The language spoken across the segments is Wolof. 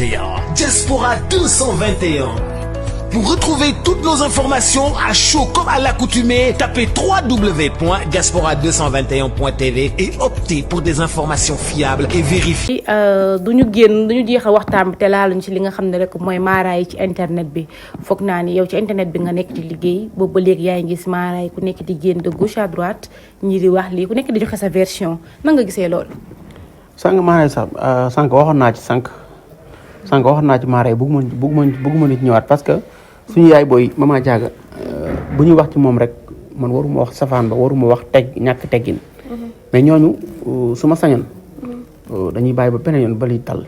221. Diaspora 221. Pour retrouver toutes nos informations à chaud comme à l'accoutumée, tapez www.diaspora221.tv et optez pour des informations fiables et vérifiées. duñu jeexal waxtaan bi te laaluñ ci li nga xam ne rek mooy maaraay ci internet bi foog naa ni yow ci internet bi nga nekk di liggéey boobu ba léegi yaa ngi gis maaraay ku nekk di génn de gauche à droite ñi di wax lii ku nekk di joxe sa version nan nga gisee loolu. sànq maaraay sax sànq waxoon naa ci maaraay bëgguma nit ñëwaat parce que suñu yaay booy mama jaaga bu ñuy wax ci moom rek man waruma wax safaan ba waruma wax ñàkk teggin mais ñooñu su ma sañoon dañuy bàyyi ba beneen yoon ba liy dal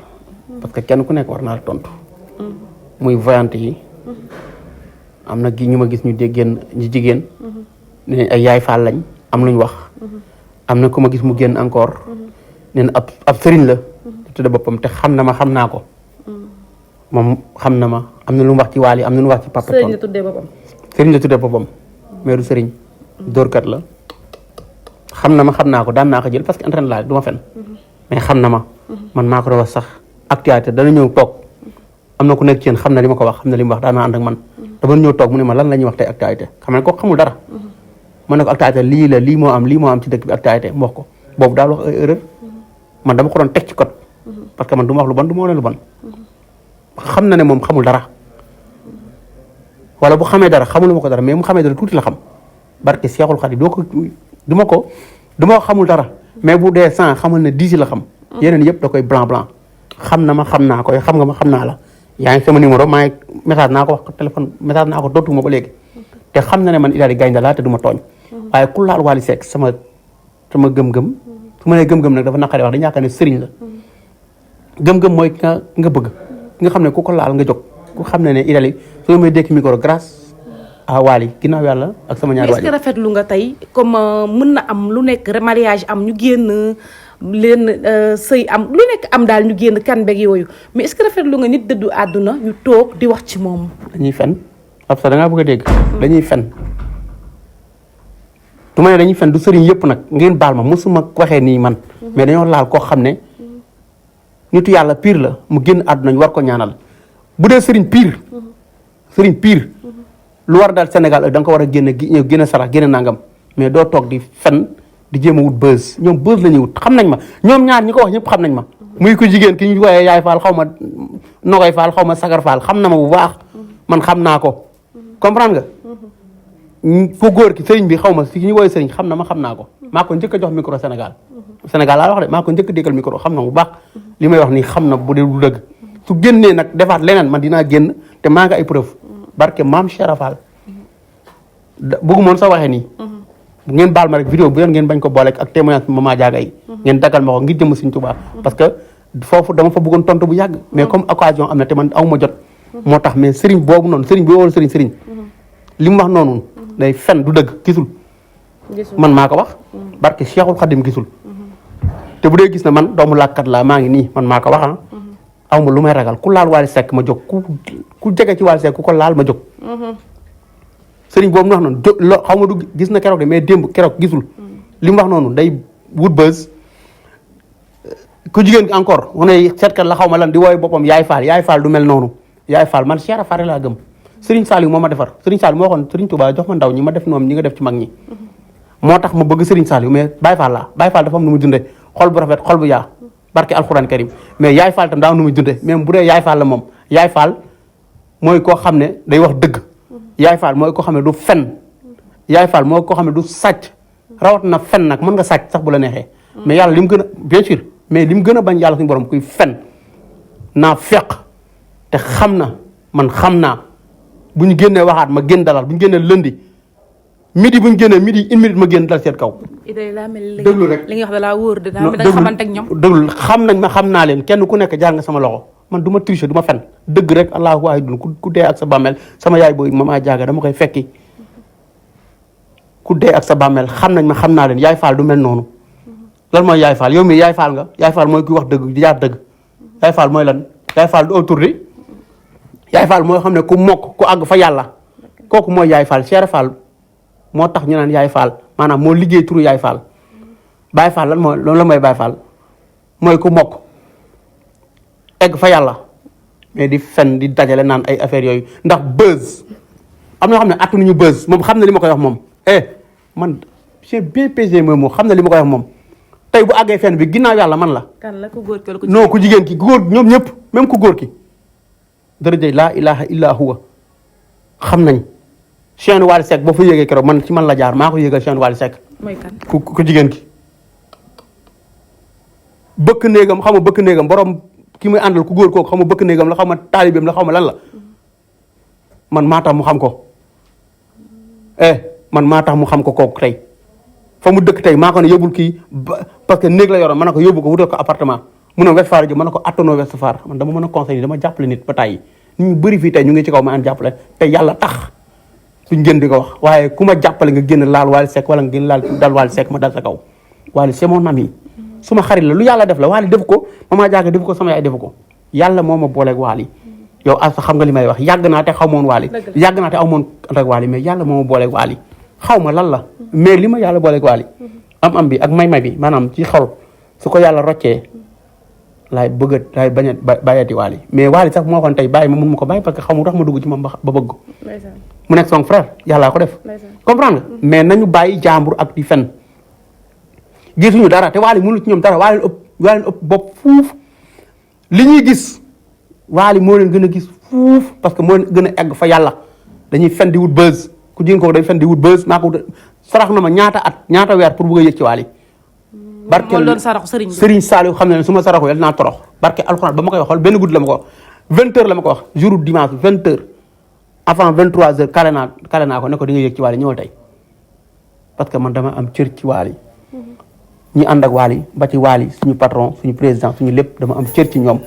parce que kenn ku nekk war naa la tontu muy voyante yi am na gi ñu ma gis ñu génn ñu jigéen ne ay yaay faal lañ am luñ wax am na ku ma gis mu génn encore nee na ab sëriñ la tudde boppam te xam na ma xam naa ko moom xam na ma am na lu mu wax ci waal yi am na lu mu wax ci papa sëriñ la tuddee boppam mais du sëriñ dóorkat la xam na ma xam naa ko daan naa ko jël parce que entraîne laa du ma fen mais xam na ma man maa ko doon wax sax actualité dana ñëw toog am na ku nekk ci yéen xam na li ma ko wax xam na li mu wax daan naa ànd ak man dama ñëw toog mu ne ma lan la ñuy wax tey actualité xam ne ko xamul dara ma ne ko actualité lii moo am ci dëkk bi actualité mu wax ko boobu daal wax erreur man dama ko doon teg ci code parce que man du ma wax lu bon du ma wane lu bon xam na ne moom xamul dara wala bu xamee dara xamul ma ko dara mais mu xamee dara tuuti la xam barke Seexul Xadiim du ma xamul dara mais bu dee 100 xamal ne 10 la xam yeneen yëpp da koy blanc xam na ma xam naa ko xam nga ma xam naa la yaa ngi sama numéro maa ngi message naa ko wax téléphone message naa ko dootuma ba léegi te xam na ne man Idaly Gaynde laa te du ma tooñ waaye ku laal Wally Seck sama gëm-gëm su ma nee gëm-gëm nag dafa naqaree wax dañu yaakaar ne sëriñ la gëm-gëm mooy nga bëgg nga xam ne ku ko laal nga jóg ku xam ne Idaly soo may dékk micro grâce à Wally ginnaaw yàlla ak sama ñaari waajur. est-ce que rafetlu nga tey comme mën na am lu nekk mariage am ñu génn leen sëy am lu nekk am daal ñu génn kan beeg yooyu mais est-ce que rafetlu nga nit dëddu àdduna ñu toog di wax ci moom. dañuy fen parce que da ngaa bëgg a dégg. dañuy fen du ma ne dañuy fen du sëriñ yëpp nag ngeen baal ma mosuma waxee nii man. mais dañoo laal koo xam ne nitu yàlla pire la mu génn àdduna ñu war ko ñaanal bu dee sëriñ pire lu war daal Sénégal da nga ko war a génne sarax génne nangam mais doo toog di fen di jéem a wut buzz ñoom buzz la ñuy wut xam nañ ma ñoom ñaar ñi ko wax ñëpp xam nañ ma muy ko jigéen ki ñu woowee yaay faal xaw ma nogoy faal xaw ma sagar faal xam na ma bu baax man xam naa ko comprendre nga fu góor ki sëriñ bi xaw ma si ñu woowee sëriñ xam na ma xam naa ko maa ko njëkk a jox micro Sénégal laa wax de maa ko njëkk a déggal micro xam na bu baax li may wax nii xam na bu dee du dëgg su génnee nag defaat leneen man dinaa génn te maa nga ay preuve barke maam Cheikh Fall bëggu moon sa waxee nii ngeen baal ma rek vidéo bu yoon ngeen bañ ko boole ak témoignage mama jaaga yi ngeen dagal ma ko ngir jëm Sëriñ Tuubaa parce que foofu dama fa bëggoon tontu bu yàgg mais comme occasion am na te man aw ma jot moo tax mais sëriñ boobu noonu sëriñ bi wala sëriñ li mu wax noonu day fen du dëgg gisul man maa ko wax barke Cheikhul Khadim gisul te bu dee gis na man doomu làkkat laa maa ngi nii man maa ko wax aw ma lu may ragal ku laal Wally Seck ma jóg ku jege ci Wally Seck ku ko laal ma jóg sëriñ boobu mu wax noonu xaw ma du gis na keroog de mais démb keroog gisul li mu wax noonu day wut buzz ku jigéen gi encore mu ne seetkat la xaw ma lan di wooy boppam yaay faal du mel noonu yaay faal man Cheikh Fall laa gëm Serigne Saliou moo ma defar Serigne Saliou moo waxoon Serigne Touba jox ma ndaw ñi ma def noonu ñi nga def ci mag ñi moo tax ma bëgg Serigne Saliou mais Baye Fall laa Baye Fall dafa am nu mu dundee xol bu rafet xol bu yaa barke alxuraan karim mais yaay faal tam daa am nu muy dundee même bu dee yaay faal la moom yaay faal mooy koo xam ne day wax dëgg yaay faal mooy koo xam ne du fen yaay faal mooy koo xam ne du sàcc rawat na fen nag mën nga sàcc sax bu la neexee mais yàlla li mu gën a bien sûr mais li mu gën a bañ yàlla suñu borom kuy fen naa feq te xam na man xam naa bu ñu génnee waxaat ma génn dalal bu ñu génnee lundi midi bu ñu génnee midi une minute ma génn dal seet kaw. déglu rek li nga wax da laa wóor de daa mel dañ xamante ak ñoom. déglu xam nañ ma xam naa leen kenn ku nekk jaar nga sama loxo man du ma tricher du ma fen dëgg rek allahu waahidun ku dee ak sa bàmmeel sama yaay booy mama jaaga dama koy fekki ku dee ak sa bàmmeel xam nañ ma xam naa leen yaay faal du mel noonu lan mooy yaay faal yow mii yaay faal nga yaay faal mooy kuy wax dëgg di jaar dëgg yaay faal mooy lan yaay faal du autour di yaay faal mooy xam ne ku mokk ku àgg fa yàlla kooku mooy yaay faal Cheikh Fall moo tax ñu naan yaay faal maanaam moo liggéey turu yaay faal baay faal lan mooy loolu la mooy baay faal mooy ku mokk egg fa yàlla mais di fen di dajale naan ay affaires yooyu ndax buzz am na ñoo xam ne attanuñu buzz moom xam na li ma koy wax moom man j'ai bien pesé moom xam na li ma koy wax moom tey bu àggee fenn bi ginnaaw yàlla man la. kan la ku góor ki wala ku non ku jigéen ki góor ñoom ñëpp même ku góor ki dërëjëy laa ilaha illa huwa xam nañ chaîne Wally Seck boo fa yéegee keroog man ci man la jaar maa ko yéegal chaîne Wally Seck. mooy kan ku jigéen ki bëkk néegam xam nga bëkk néegam borom ki muy àndal ku góor kooku xam nga bëkk néegam la xam ma taalibeem la xam ma lan la man maa tax mu xam ko man maa tax mu xam ko kooku tey fa mu dëkk tey maa ko ne yóbbul kii parce que néeg la yoroon ma ne ko yóbbu ko wutal ko appartement mu ne Ouest Foire ji ma ne ko attanoo Ouest Foire man dama mën a conseiller dama jàppale nit ba tàyyi nit ñu bëri fii tey ñu ngi ci kaw ma an jàppale te yàlla tax duñ gën di ko wax waaye ku ma jàppale nga génn laal Wally Seck wala nga génn laal dal Wally Seck ma dal sa kaw Wally c'est mon ami suma xarit la lu yàlla def la Wally def ko Mama Diaga def ko sama yaay def ko yàlla moo ma booleeg Wally yow as xam nga li may wax yàgg naa te xaw moon Wally yàgg naa te aw moon rek Wally mais yàlla moo ma booleeg Wally xaw ma lan la mais li ma yàlla booleeg Wally am bi ak may bi maanaam ci xol su ko yàlla roccee laay bañ a bàyyati Wally mais Wally sax moo waxoon tey bàyyi ma mun ma ko bàyyi parce que xamul tax ma dugg ci moom ba bëgg ko mu nekk son frère yàllaa ko def comprendre nga mais nañu bàyyi jàmbur ak di fen gisuñu dara te Wally mënul ci ñoom dara Wally leen ëpp bopp fuuf li ñuy gis Wally moo leen gën a gis fuuf parce que moo leen gën a egg fa yàlla dañuy fen di wut buzz ku jigéen ko day fen di wut buzz maa ko sarax na ma ñaata weer pour bëgg a yëg ci Wally barke moo doon saraxu Serigne Saliou xam ne ne su ma saraxu yàlla naa torox barke alxuraan ba ma koy waxal benn guddi la ma ko wax 20h la ma ko wax jour dimanche 20h avant 23h kale naa ko ne ko di nga yëg ci Wally ñëwal tey parce que man dama am cër ci Wally ñi ànd ak Wally ba ci Wally suñu patron suñu président suñu lépp dama am cër ci ñoom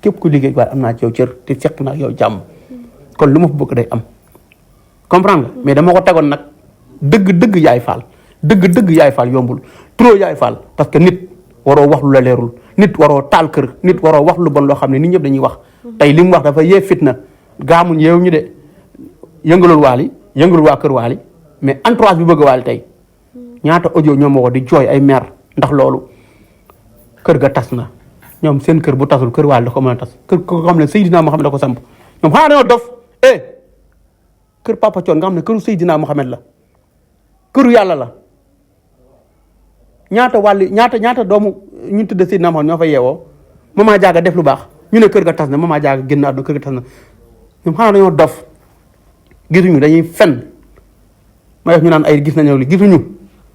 képp ku liggéey Wally am naa ci yow cër te seq naa yow jàmm kon lu ma fa bëgg day am comprendre nga mais dama ko tegoon nag dëgg yaay faal dëgg yaay faal yombul trop yaay faal parce que nit waroo wax lu la leerul nit waroo taal kër nit waroo wax lu bon loo xam ne nit ñëpp dañuy wax tey li mu wax dafa yee fitna gaamuñ yeewu ñu de yëngalul Wally yëngalul waa kër Wally mais entourage bi bëgg Wally tey ñaata audio ñoom moo ko di jooy ay mer ndax loolu kër ga tas na ñoom seen kër bu tasul kër Wally da ko mën a tas kër ko xam ne Seydina Mohamed da ko samp ñoom xanaa dañoo dof kër Papa Thione nga xam ne këru Seydina Mohamed la këru yàlla la ñaata doomu ñu tudd Seydina Mohamed ñoo fa yeewoo Mama Diaga def lu baax ñu ne kër ga tas na Mama Diaga génn àdduna kër ga tas na ñoom xanaa dañoo dof gisuñu dañuy fen ma def ñu naan ay gis nañu li gisuñu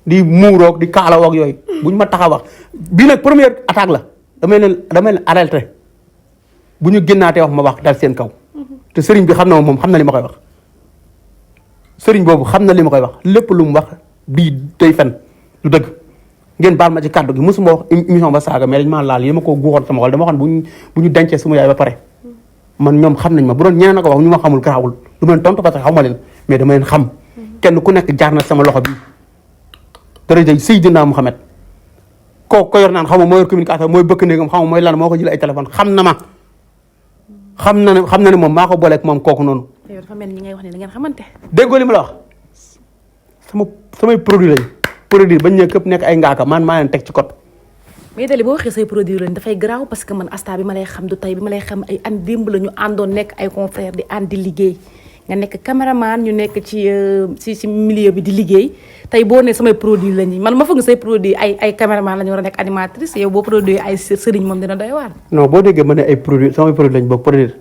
di muuroog di kaalawoog yooyu buñ ma tax a wax bii nag première attaque la damay leen arrêté bu ñu génnaatee wax ma wax dal seen kaw te sëriñ bi xam na moom xam na li ma koy wax sëriñ boobu xam na li ma koy wax lépp lu mu wax bii day fen lu dëgg ngeen baal ma ci kàddu gi mosuma wax émission ba saaga mais dañ maa laal yi ma ko guuxoon sama xol dama waxoon bu ñu dencee suma yaay ba pare man ñoom xam nañ ma bu doon ñeneen na ko wax ñu ma xamul garaawul du ma leen tontu parce que xaw ma leen mais dama leen xam kenn ku nekk jaar na sama loxo bi dërëjëy Seydina Mohamed kooku ko yor naan xam nga moo yor communication mooy bëkk néegam xam nga mooy lan moo ko jël ay téléphone xam na ne moom maa ko booleeg moom kooku noonu. yow dafa mel ni ngay wax ne da ngeen xamante. déggoo li ma la wax samay produit lañ produit bañ ne këpp nekk ay ngaaka man maa leen teg ci code. mais Dali boo waxee say produit lañ dafay garaaw parce que man Asta bi ma lay xam du tey bi ma lay xam ay an démb la ñu àndoon nekk ay confrères di ànd di liggéey nga nekk caméraman ñu nekk ci milieu bi di liggéey tey boo ne samay produit lañu man ma foog say produit ay caméraman la ñu war a nekk animatrice yow boo produit ay sëriñ moom dina doy waar. non boo déggee ma ne ay produit samay produit lañ boo produire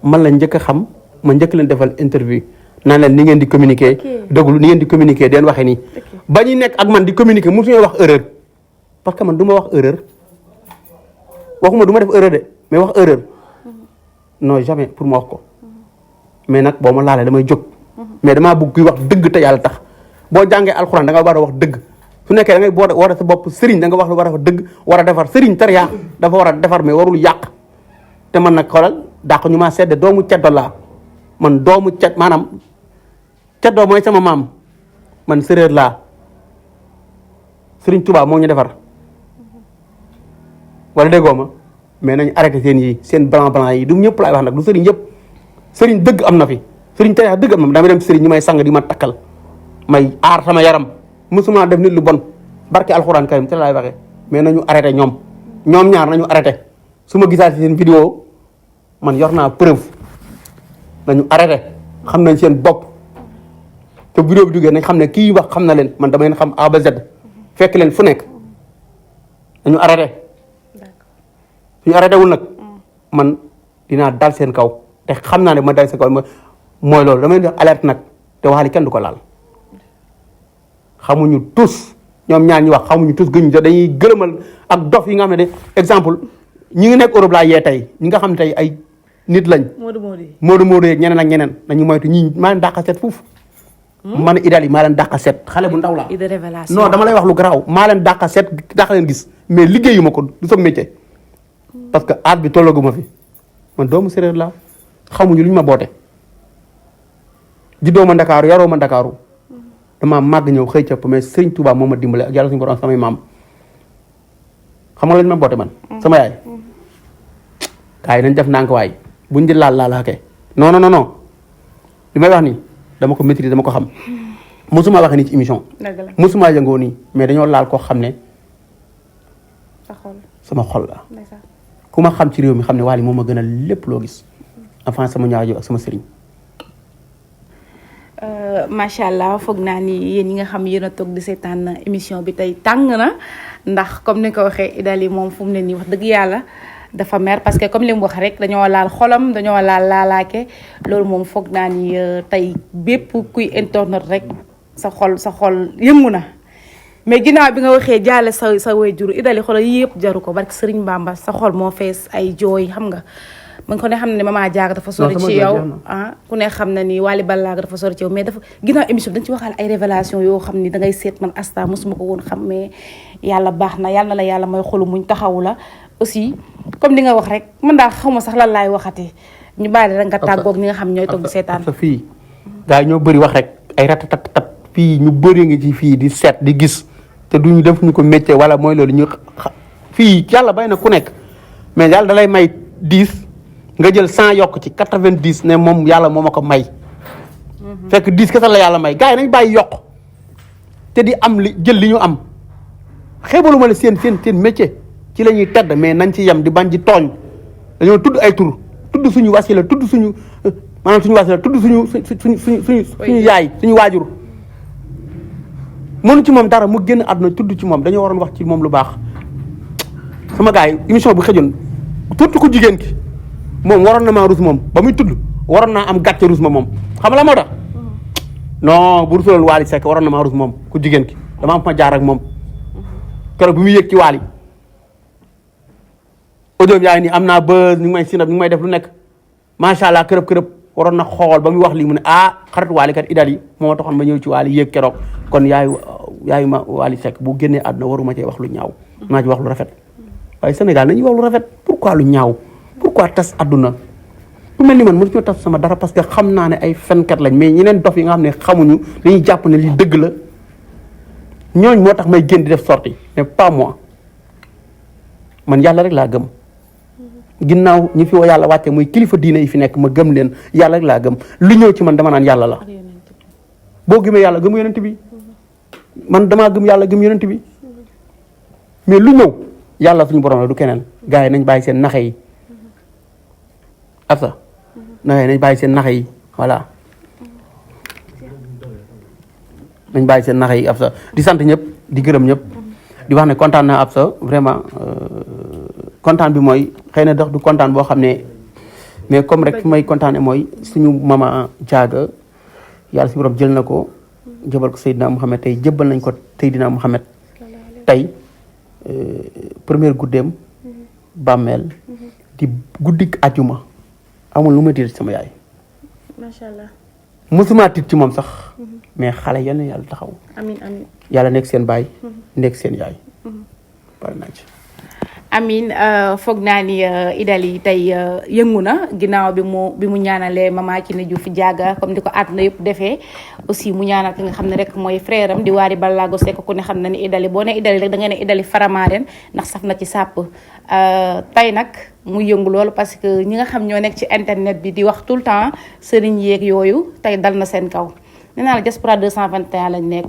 man la njëkk a xam ma njëkk leen defal interview naan leen ni ngeen di communiquer. déglu ni ngeen di communiquer den waxee nii. ba ñuy nekk ak man di communiquer mosuñu wax erreur parce que man du ma wax erreur waxuma du ma def erreur de mais wax erreur non jamais pour ma wax ko mais nag boo ma laalee damay jóg mais damaa bëgg kuy wax dëgg te yàlla tax boo jàngee alxuraan da nga war a wax dëgg su nekkee da ngay war a sa bopp sëriñ da nga wax lu war a wax dëgg war a defar sëriñ tariya dafa war a defar mais warul yàq te man nag xoolal dàq ñu maa sedde doomu ceddo laa man doomu ced maanaam ceddoo mooy sama maam man séréer laa sëriñ Tuubaa moo ñu defar wala déggoo ma mais nañ arrêté seen blanc yi du ñëpp laay wax nag du sëriñ yëpp sëriñ dëgg am na fi sëriñ tariya dëgg am na damay dem sëriñ ñi may sang di ma takkal may aar sama yaram musuma def nit lu bon barke alxuraan karim te laay waxee mais nañu arrêté ñoom ñaar nañu arrêté su ma gisaat seen vidéo man yor naa preuve nañu arrêté xam nañ seen bopp te vidéo bi duggee nañ xam ne kii wax xam na leen man dama leen xam A ba Z fekk leen fu nekk nañu arrêté suñu arrêté wul nag man dinaa dal seen kaw te xam naa ne ma dal seen kaw mooy loolu dama leen di alerte nag te waxali kenn du ko laal xamuñu tous ñoom ñaar ñi wax xamuñu tous gëñu dañuy gërëmal ak dof yi nga xam ne de exemple ñi ngi nekk Europe laa yee tey ñi nga xam ne tey ay nit lañ Modou yeeg ñeneen ak ñeneen nañu moytu ñi maa leen dàqa set fuuf man idal yi maa leen dàqa set xale bu ndaw laa non dama lay wax lu garaaw maa leen dàqa set dàqa leen gis mais liggéeyu ma ko du sama métier parce que aat bi tollagu ma fi man doomu séréer laa xamuñu lu ñu ma boote juddoo ma Ndakaaru yaroo ma Ndakaaru dama màgg ñëw xëy cëpp mais Sëriñ Tuubaa moo ma dimbale ak yàlla suñu borom samay maam xam nga lañ ma boote man sama yaay kaay nañ def ndànk waay buñ di laalaake non li may wax nii dama ko maîtriser dama ko xam mosuma waxee nii ci émission mosuma yëngoo nii mais dañoo laal koo xam ne sama xol la ku ma xam ci réew mi xam ne Wally moom ma gën a lépp loo gis enfin sama ñaajo ak sama sëriñ macha allah foog naa ni yéen ñi nga xam yéen a toog di seetaan émission bi tey tàng na ndax comme ni nga ko waxee Idali moom fu mu ne nii wax dëgg yàlla dafa mer parce que comme li mu wax rek dañoo laal xolam dañoo laalaake loolu moom foog naa ni tey bépp kuy internet rek sa xol yëngu na mais ginnaaw bi nga waxee jaale sa waajur Idali xoolal yëpp jaru ko barke Sëriñ Bamba sa xol moo fees ay jooy xam nga man ko ne xam ne Mama Diaga dafa sori ci yow ku ne xam na ni Wally Ballago dafa sori ci yow mais dafa ginnaaw émission bi dañ ci waxaale ay révélation yoo xam ni dangay seet man Asta mosuma ko woon xam mais yàlla baax na yàlla na la yàlla may xolu muñ taxawu la aussi comme li nga wax rek man daal xawma sax lan laay waxati ñu bàyyi rek nga tàggoog ñi nga xam ñooy toog di seetaan sa fii gars yi ñoo bëri wax rek ay ratatatat fii ñu bëri ngi ci fii di seet di gis te duñu def ñu ko métier wala mooy loolu ñu fii yàlla bay na ku nekk mais yàlla dalay may 10 nga jël 100 yokk ci 90 ne moom yàlla moo ma ko may fekk 10 kese la yàlla may gars yi nañ bàyyi yokk te di am li jël li ñu am xeebalu ma ne seen métier ci la ñuy tedd mais nañ ci yem di bañ ci tooñ dañoo tudd ay tur tudd suñu wasila tudd suñu maanaam suñu wasila tudd suñu yaay suñu waajur mënu ci moom dara mu génn àdduna tudd ci moom dañoo waroon wax ci moom lu baax sama gars yi émission bu xëjoon surtout ku jigéen ki moom waroon na maa rus moom ba muy tudd waroon naa am gàcce rus ma moom xam nga la moo tax non bu rusuloon Wally Seck waroon na maa rus moom ku jigéen ki dama am fa jaar ak moom keroog bi muy yëg ci Wally audio yaay ni am naa ba ñu ngi may sinab ñu ngi may def lu nekk macha allah kërëb waroon na xool ba muy wax lii mu ne xarit Wally kat Idali moo taxoon ma ñëw ci Wally yéeg keroog kon yaayu ma Wally Seck bu génnee àdduna waruma cee wax lu ñaaw naa ci wax lu rafet waaye Sénégal nañuy wax lu rafet pourquoi lu ñaaw pourquoi tas àdduna lu mel ni man mënu ñoo tas sama dara parce que xam naa ne ay fenkat lañ mais ñeneen dof yi nga xam ne xamuñu dañuy jàpp ne li dëgg la ñooñ moo tax may génn di def sortie mais pas moi man yàlla rek laa gëm ginnaaw ñi fi yàlla wàcce muy kilifa diine yi fi nekk ma gëm leen yàlla rek laa gëm lu ñëw ci man dama naan yàlla la boo gëmee yàlla gëm yonent bi man damaa gëm yàlla gëm yonent bi mais lu ñëw yàlla suñu borom la du keneen gars yi nañ bàyyi seen naxe yi Absa nañ bàyyi seen naxe yi voilà nañ bàyyi seen naxe yi Absa di sant ñëpp di gërëm ñëpp di wax ne kontaan naa Absa vraiment kontaan bi mooy xëy na dox du kontaan boo xam ne mais comme rek fi may kontaane mooy suñu Mama Diaga yàlla suñu borom jël na ko jëbal ko Seydina Mouhamed tey jëbbal nañ ko Seydina Mouhamed tey première guddeem bàmmeel di guddik ajuma amul lu ma tiit sama yaay macha allah mosuma tiit ci moom sax mais xale yal na yàlla taxaw amiin amiin yàlla nekk seen baay nekk seen yaay pare naa ci amin foog naa ni Idali tey yëngu na ginnaaw bi mu ñaanalee Mama Kiné Diouf Diaga comme di ko àdduna yëpp defee aussi mu ñaanal ki nga xam ne rek mooy frère am di Wally Ballago Seck ku ne xam na ni Idali boo ne Idali rek da nga ne Idali Faramareen ndax saf na ci sàpp tey nag mu yëngu loolu parce que ñi nga xam ñoo nekk ci internet bi di wax tout le temps sëriñ yeeg yooyu tey dal na seen kaw nee naa la Diaspora 221 lañ nekk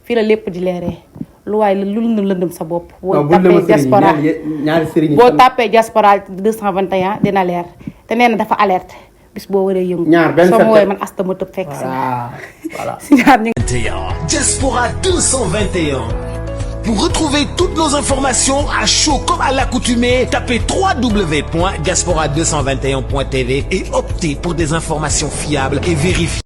fii la lépp di leeree lu waaye lu lëndëm sa bopp boo tapee Diaspora 221 dina leer te nee na dafa alerte bis boo waree yëngu. ñaar benn soo ma fekk woowee man asta ma tëb fekk si. voilà. si ñaar ñu 21. Diaspora 221. Pour retrouver toutes nos informations à chaud comme à l'accoutumée, tapez www.diaspora221.tv et optez pour des informations fiables et vérifiées.